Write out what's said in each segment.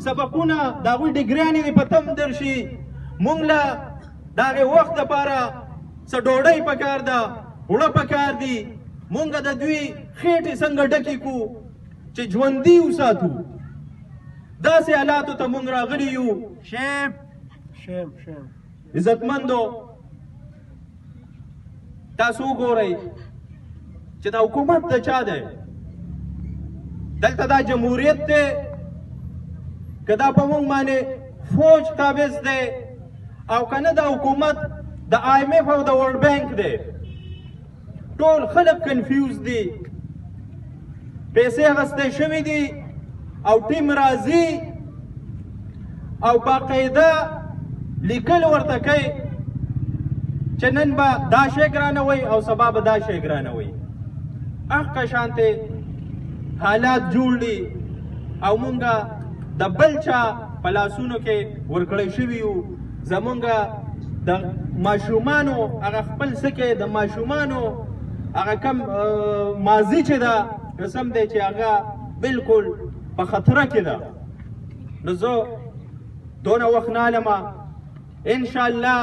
سبقونه، د هغوی ډګریانې دې په تندر شي. مونږ له د هغې وخت دپاره څه ډوډۍ پکار ده، اوړه پکار دي. مونږ د دوی خېټې څنګه ډکې کړو چې ژوندي وساتو؟ داسې حالاتو ته مونږ راغلي یو. Shame, shame, shame. عزتمندو، تاسو وګورئ چې دا حکومت د چا دی؟ دلته دا جمهوریت دی که دا په موږ باندې فوج قابض دی، او که نه دا حکومت د آی ایم ایف او د ورلډ بانک دی؟ ټول خلک کنفیوز دي. پیسې اخیستې شوې دي او ټیم راځي او باقاعده لیکل ورته کوي چې نن به دا شی ګرانوئ او سبا به دا شی ګرانوئ. هغه شانته حالات جوړ دي او مونږه د بل چا په لاسونو کې ورکړی شوي یو. زمونږه د ماشومانو هغه خپل سکه، د ماشومانو هغه کم ماضي چې ده، قسم دی چې هغه بالکل په خطره کې ده. نو زه دونه وخت نه علمه، ان شاء الله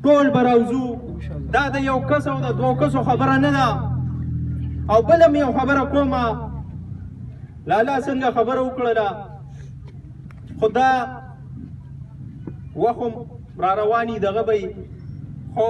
ټول به راوځو. دا د یو کس او د دوو کسو خبره نه ده. او بله مې یو خبره کومه، لالا څنګه خبره وکړله، خو دا وخت هم را رواني دغه به، خو